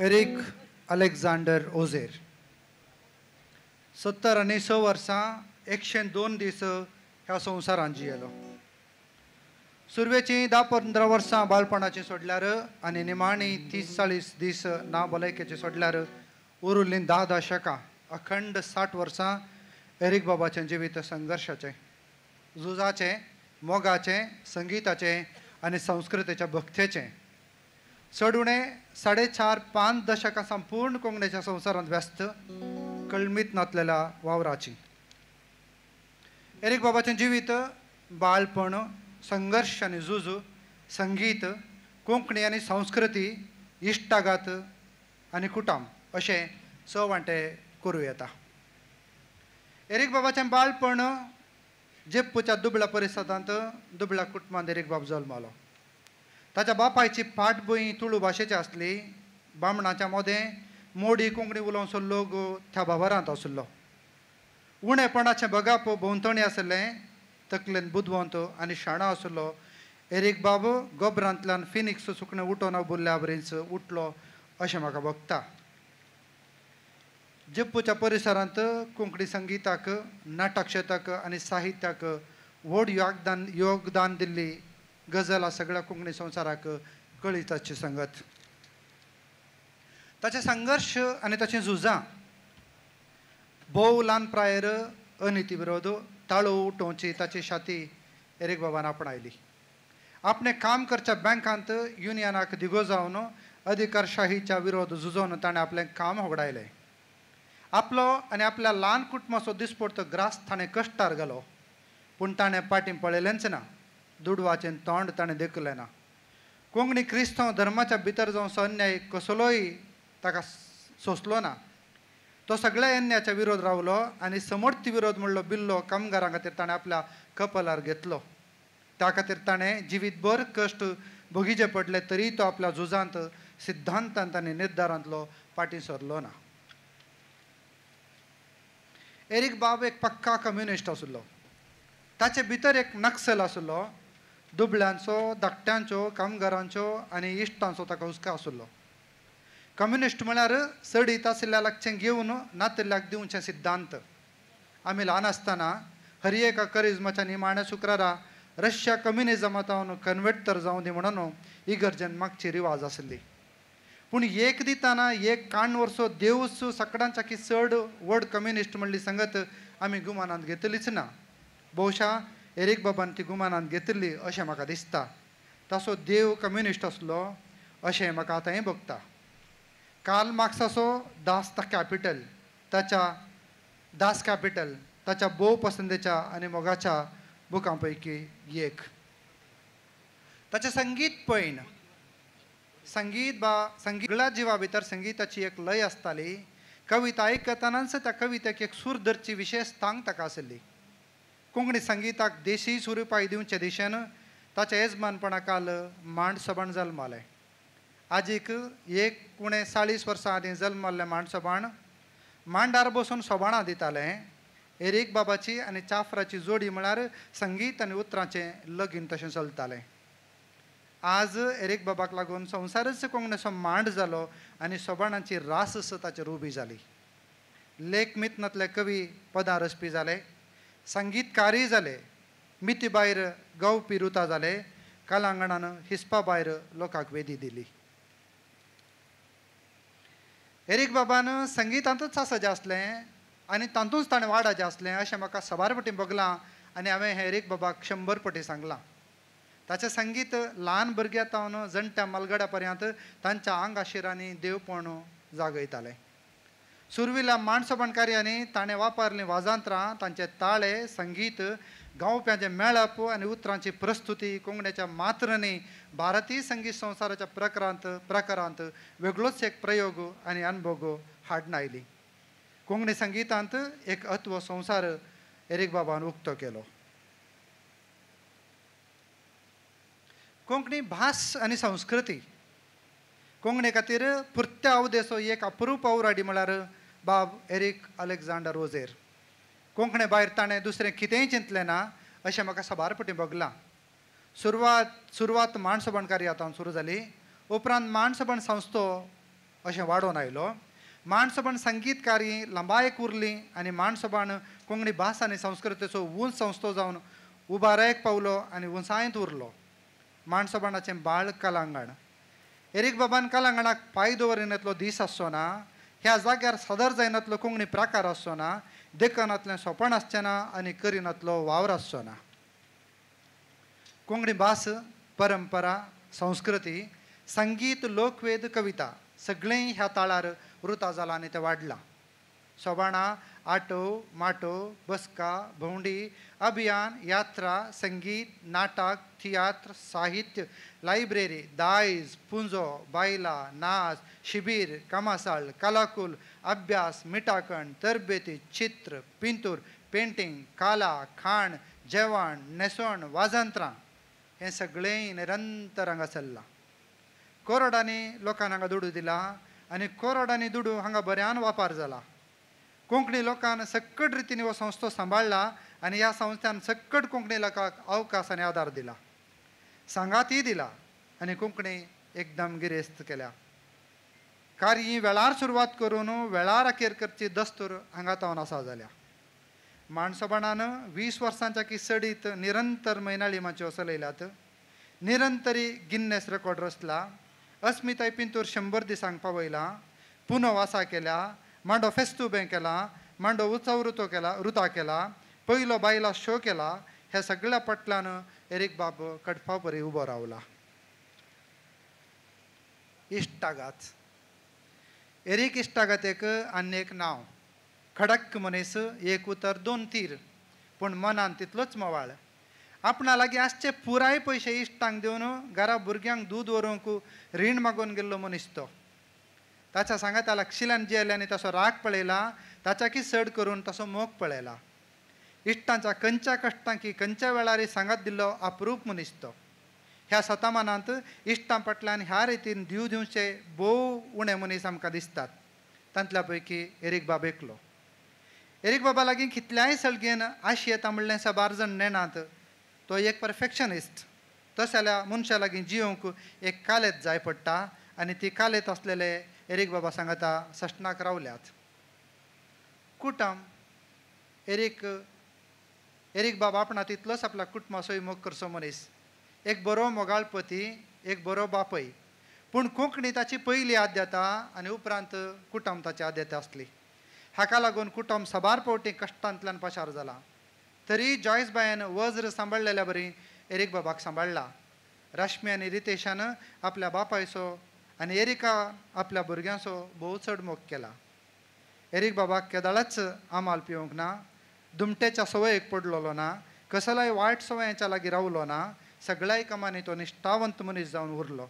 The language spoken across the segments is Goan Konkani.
एरिक अलेक्झांडर ओझेर 76 वर्सां 102 दीस ह्या संवसारांत जियेलो. सुरवेची 10-15 वर्सां बाळपणाची सोडल्यार आनी निमाणी 30-40 दीस ना भलायकेचे सोडल्यार उरुल्लीं 10 दशकां अखंड 60 वर्सां एरिक बाबाचें जिवीत संघर्शाचें, झुजाचें, मोगाचें, संगीताचें आनी संस्कृतेच्या भक्तेचें. चड उणें 4.5-5 दशकां संपूर्ण कोंकणीच्या संवसारांत व्यस्त कळमीत नातलेल्या वावराची. एरिक बाबाचें जिवीत बाळपण, संघर्श आनी झूज, संगीत, कोंकणी आनी संस्कृती, इश्टागात आनी कुटाम अशें 6 वांटे करूं येता. एरिक बाबाचें बाळपण जेप्पूच्या दुबळ्या परिसरांत दुबळ्या कुटुंबांत एरिक बाब जल्मलो. ताच्या बापायची फाटभूंय तुळू भाशेची आसली. बामणाच्या मोदें मोडी कोंकणी उलोवचो लोक त्या बाबरांत आशिल्लो. उणेपणाचें बगाप भोंवतणी आशिल्लें. तकलेन बुदवंत आनी शाणो आशिल्लो एरिक बाब गोबरांतल्यान फिनिक्स सुकणें उठोवन बुरल्या बरीच उठलो अशें म्हाका भोगता. जेप्पूच्या परिसरांत कोंकणी संगीताक, नाटक क्षेत्राक आनी साहित्याक व्हड योगदान दिल्ली गजल सगळ्या कोंकणी संवसाराक कळीताची संगत. ताचे संघर्श आनी ताचीं झुजां भोव ल्हान प्रायेर अनिती विरोध ताळो उठोवची ताची छाती एरिक बाबान आपणायली. आपणें काम करच्या बँकांत युनियनाक दिगो जावन अधिकारशाहीच्या विरोध झुजोवन ताणें आपलें काम होगडायलें. आपलो आनी आपल्या ल्हान कुटुंबाचो दिसपडतो ग्रास ताणें कश्टार घालो, पूण ताणें पाटीं पळयलेंच ना. दुडवाचें तोंड ताणें देखलें ना. कोंकणी क्रिस्तांव धर्माच्या भितर जावचो अन्याय कसलोय ताका सोंसलो ना. तो सगळ्या अन्यायाच्या विरोध रावलो आनी समर्थी विरोध म्हणलो बिल्लो कामगारां खातीर ताणें आपल्या कपलार घेतलो. त्या खातीर ताणें जिवीतभर कश्ट भोगीचे पडले तरी तो आपल्या झुजांत, सिद्धांतांत आनी निर्धारांतलो फाटीं सरलो ना. एरिक बाब एक पक्का कम्युनिस्ट आशिल्लो. ताचे भितर एक नक्सल आशिल्लो. दुबळ्यांचो, धाकट्यांचो, कामगारांचो आनी इश्टांचो ताका हुस्को आशिल्लो. कम्युनिस्ट म्हळ्यार चडीत आशिल्ल्या लागचें घेवन नातिल्ल्याक दिवचें सिद्धांत. आमी ल्हान आसतना हर एका करिज्माच्या निमाण्या शुक्रारा रशिया कम्युनिजमांत कन्वर्ट तर जावं दी म्हणून इगर्जेन मागची रिवाज आशिल्ली. पूण एक दिताना एक काण वर्सो देवूच सगळ्यांच्या की चड व्हड कम्युनिस्ट म्हणली संगत आमी गुमानांत घेतलीच ना. बहुशा एरिक बाबान ती गुमानांत घेतली अशें म्हाका दिसता. ताचो देव कम्युनिस्ट आसलो अशें म्हाका आतांय भोगता. कार्ल मार्क्साचो दास the capital ताच्या दास कॅपिटल ताच्या भोव पसंदेच्या आनी मोगाच्या बुकां पैकी एक. ताचें संगीत पयण संगीत बा संगीत जिवा भितर संगीताची एक लय आसताली. कविता आयकतनाच त्या कवितेक एक सूर धरची विशेष तांक ताका आशिल्ली. कोंकणी संगीताक देशी स्वरुपाय दिवचे दिशेन ताच्या येजमानपणा काल मांड सबाण जल्मालें. आजीक एक उणें 40 वर्सां आदीं जल्मल्लें मांड सबाण मांडार बसून सोबाणां दितालें. एरिक बाबाची आनी चाफ्राची जोडी म्हळ्यार संगीत आनी उतरांचें लगीन तशें चलतालें. आज एरिक बाबाक लागून संवसारच कोंकणीचो मांड जालो आनी सोबाणांची रास ताचेर उबी जाली. लेख मितनांतले कवी पदां रचपी जाले, संगीतकारय जाले, मिती भायर गावपी रुता जाले, कलांगणान हिसपा भायर लोकांक वेदी दिली. एरिक बाबान संगीतांतूच आसचें आसलें आनी तातूंच ताणें वाडाचें आसलें अशें म्हाका साबार पटी भोगलां आनी हांवें हें एरिक बाबाक 100 पटी सांगलां. ताचें संगीत ल्हान भुरग्यां तावन जणट्या मलगड्या पर्यंत तांच्या आंगाशिरांनी देवपण जागयतालें. सुरविल्या माणसोबणकार्यांनी ताणें वापरलीं वाजांत्रां, तांचे ताळे, संगीत, गावप्यांचें मेळप आनी उतरांची प्रस्तुती कोंकणीच्या मात्र न्ही भारतीय संगीत संवसाराच्या प्रकारांत वेगळोच एक प्रयोग आनी अनुभव हाडून आयली. कोंकणी संगीतांत एक अत्व संवसार एरिक बाबान उक्तो केलो. कोंकणी भास आनी संस्कृती कोंकणी खातीर पुरत्या अवदेचो एक अप्रूप आवराडी म्हळ्यार बाब एरिक अलेक्झांडर ओझेर. कोंकणे भायर ताणें दुसरें कितेंय चिंतलें ना अशें म्हाका साबार पटी भोगलां. सुरवात मांड सबाण कार्यातावन सुरू जाली. उपरांत मांड सबाण संस्थो अशें वाडोवन आयलो. माणसोबाण संगीतकारी लांबायक उरली आनी माणसोबाण कोंकणी भास आनी संस्कृतेचो उंच संस्थो जावन उबारायक पावलो आनी उंचायेंत उरलो. माणसोबाणाचें बाळ कलांगण. एरीक बाबान कलांगणाक पांय दवरिनातलो दीस आसचो ना, ह्या जाग्यार सदर जायनातलो कोंकणी प्रकार आसचो ना, देखनातलें सोंपण आसचें ना आनी करिनातलो वावर आसचो ना. कोंकणी भास, परंपरा, संस्कृती, संगीत, लोकवेद, कविता सगळें ह्या ताळार रुता जालां आनी तें वाडलां. सोबाणां, आटो, माटो, बसका, भोंवडी, अभियान, यात्रा, संगीत, नाटक, तियात्र, साहित्य, लायब्ररी, दायज, पुंजो, बायलां, नाच, शिबीर, कामासाळ, कलाकूल, अभ्यास, मिठाकण, तरबेती, चित्र, पिंतूर, पेंटींग, कला, खाण, जेवण, न्हेसवण, वाजंत्रां हें सगळें निरंतर हांगा चल्लां. कोरोडांनी लोकांक हांगा दुडू दिला आनी कोरोडांनी दुडू हांगा बऱ्यान वापर जाला. कोंकणी लोकान सक्कट रितीन हो संस्थो सांबाळ्ळा आनी ह्या संस्थ्यान सक्कट कोंकणी लोकांक अवकाश आनी आदार दिला, सांगातय दिला आनी कोंकणी एकदम गिरेस्त केल्या. कार्य वेळार सुरवात करून वेळार अखेर करची दस्तूर हांगा तावन आसा जाल्या. माणसोबाणान 20 वर्सांच्या की सडीत निरंतर म्हयनाळी माच्यो चलयल्यात, निरंतरी गिन्नेस रेकॉर्ड रचला, अस्मिताय पिंतूर 100 दिसांक पावयला, पुनव आसा केल्या, मांडो फेस्तू बँक केला, मांडो उत्सव रुतो केला, रुता केला, पयलो बायला शो केला. ह्या सगळ्या पटल्यान एरीक बाब कडफा बरी उबो रावला. इश्टागात. एरीक इश्टागात एक आनी एक नांव. खडक मनीस, एक उतर दोन तीर, पूण मनान तितलोच मवाळ. आपणा लागीं आसचे पुराय पयशे इश्टांक दिवन घरा भुरग्यांक दूद व्हरूंक रीण मागून गेल्लो मनीस तो. ताच्या सांगाता लक्षिल्यान जियेल्यानी तसो राग पळयला, ताच्याकी चड करून तसो मोग पळयला. इश्टांच्या खंयच्या कश्टांकी खंयच्या वेळार सांगात दिल्लो अप्रूप मनीस तो. ह्या शतमानांत इश्टां फाटल्यान ह्या रितीन दिव दिवचे भोव उणे मनीस आमकां दिसतात. तांतल्या पैकी एरीक बाब एकलो. एरीक बाबा लागीं कितल्याय सळगेन आशी येता म्हणलें साबार जाण नेणात. तो एक परफेक्शनिस्ट. तशें जाल्यार मनशा लागीं जियोंक एक कालेत जाय पडटा आनी ती कालेत आसलेले एरीक बाबा सांगता सश्णाक रावल्यात. कुटुंब. एरीक बाबा आपणा तितलोच आपल्या कुटुंबाचोय मोग करचो मनीस. एक बरो मोगाळपती, एक बरो बापय. पूण कोंकणी ताची पयली आद्यता आनी उपरांत कुटुंब ताची आद्यता आसली. हाका लागून कुटुंब साबार फावटी कश्टांतल्यान पाशार जाला. तरी जॉयस बायन वज्र सांबाळलेल्या बरी एरीक बाबाक सांबाळ्ळा. रश्मी आनी रितेशान आपल्या बापायचो आनी एरिका आपल्या भुरग्यांचो भोव चड मोग केला. एरीक बाबाक केदाळच आमाल पिवंक ना, दुमटेच्या संवयेक पडलेलो ना, कसल्याय वायट संवयांच्या लागीं रावलो ना. सगळ्याय कामांनी तो निश्ठावंत मनीस जावन उरलो.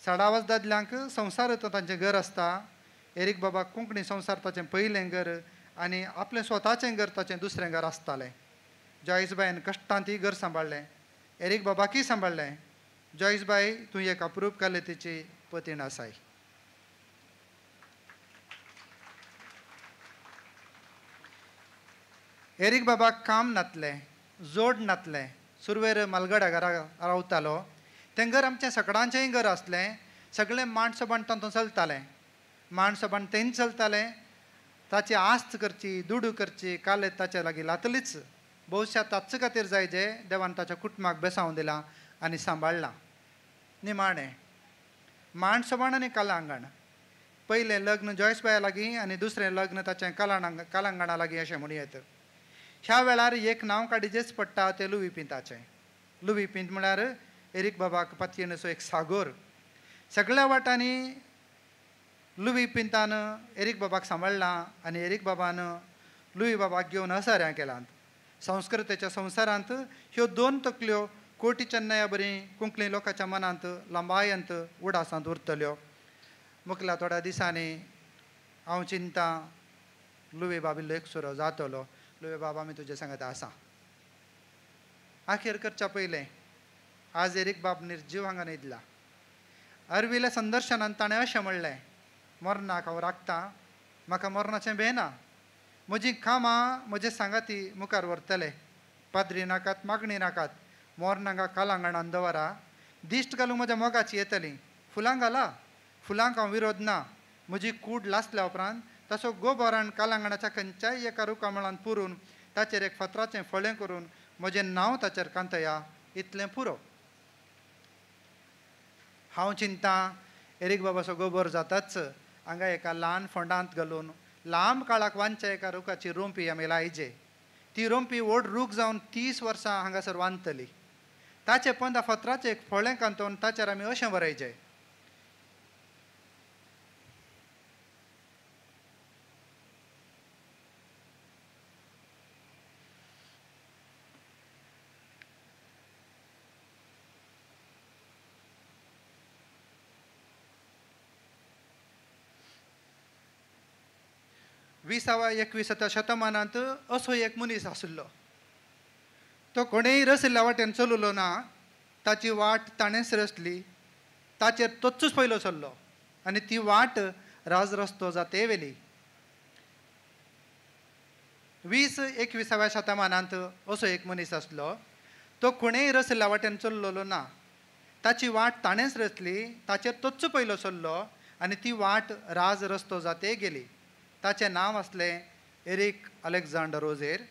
साडावस दादल्यांक संवसार तांचें घर आसता. एरीक बाबाक कोंकणी संवसार ताचें पयलें घर आनी आपलें स्वताचें घर ताचें दुसरें घर आसतालें. जॉयसबायन कश्टांतय घर सांबाळ्ळें, एरीक बाबाकय सांबाळ्ळें. जॉयसबाय, तूं एक अप्रूप कालेतीची पतीण आसाय. एरीक बाबाक काम नातलें, जोड नातलें. सुरवेर मालगडा घरा रावतालो. तें घर आमचें सकडांचेंय घर आसलें. सगळें माणसोबाण तातूंत चलतालें, माणसोबाण तेंच चलतालें. ताची आस्त करची, दुडू करची कालेत ताचे लागीं लातलीच. भोवशा ताचे खातीर जाय जे देवान ताच्या कुटुंबाक बेसावन दिलां आनी सांबाळ्ळां. निमाणें माणसोबाण आनी कलांगण. पयलें लग्न जॉयसबाया लागीं आनी दुसरें लग्न ताचें कलांगणा लागीं अशें म्हणूं येता. ह्या वेळार एक नांव काडिजेच पडटा तें लुवी पिंताचें. लुवी पिंत म्हळ्यार एरीक बाबाक पातयेणेचो एक सागोर. सगळ्या वाटांनी लुवी पिंतान एरीक बाबाक सांबाळ्ळा आनी एरीक बाबान लुवी बाबाक घेवन असऱ्यां केलात. संस्कृतेच्या संवसारांत ह्यो दोन तकल्यो कोटी चेन्नया बरी कोंकणी लोकांच्या मनांत लांबायंत उडासांत उरतल्यो. मुखल्या थोड्या दिसांनी हांव चिंता लुवी बाब इल्लो एकसुरो जातलो. लुवी बाबा, आमी तुजे सांगता आसा. आखेर करच्या पयलें आज एरीक बाब निर्जीव हांगा न्हिदला. अर्विल्या संदर्शनान ताणें अशें म्हणलें, मरणाक हांव राखतां, म्हाका मरणाचें भेना, म्हजीं कामां म्हजे सांगाती मुखार व्हरतले. पाद्री नाकात, मागणी नाकात, मरण हांगा कलांगणान दवरा, दिश्ट घालूंक म्हज्या मोगाची येतली, फुलां घाला, फुलांक हांव विरोध ना. म्हजी कूड लासल्या उपरांत तसो गोबरान कालांगणाच्या खंयच्याय एका रुखामळान पुरून ताचेर एक फातराचें फळें करून म्हजें नांव ताचेर कांतया, इतलें पुरो. हांव चिंता एरीक बाबाचो गोबर जाताच हांगा एका ल्हान फोंडांत घालून लांब काळाक वांच्या एका रुखाची रोंपी आमी लायजे. ती रोंपी व्हड रूख जावन 30 वर्सां हांगासर वांदतली. ताचे पंदा फातराचें एक फळें कांतोवन ताचेर आमी अशें बरयचें, 20व्या 21व्या शतमानांत असो एक मनीस आशिल्लो. तो कोणेय रसिल्ल्या वाटेन चललो ना. ताची वाट ताणेंच रचली, ताचेर तोच पयलो चल्लो आनी ती वाट राजरस्तो जाते वेली. 20-21व्या शतमानांत असो एक मनीस आसलो. तो कोणेय रसिल्ल्या वाटेन चललो ना. ताची वाट ताणेंच रचली, ताचेर तोच पयलो चल्लो आनी ती वाट राजरस्तो जाते गेली. ताचें नांव आसलें एरीक अलेक्झांडर रोझेर.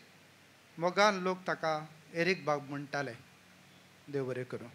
मोगान लोक ताका एरीक बाब म्हणटाले. देव बरें करूं.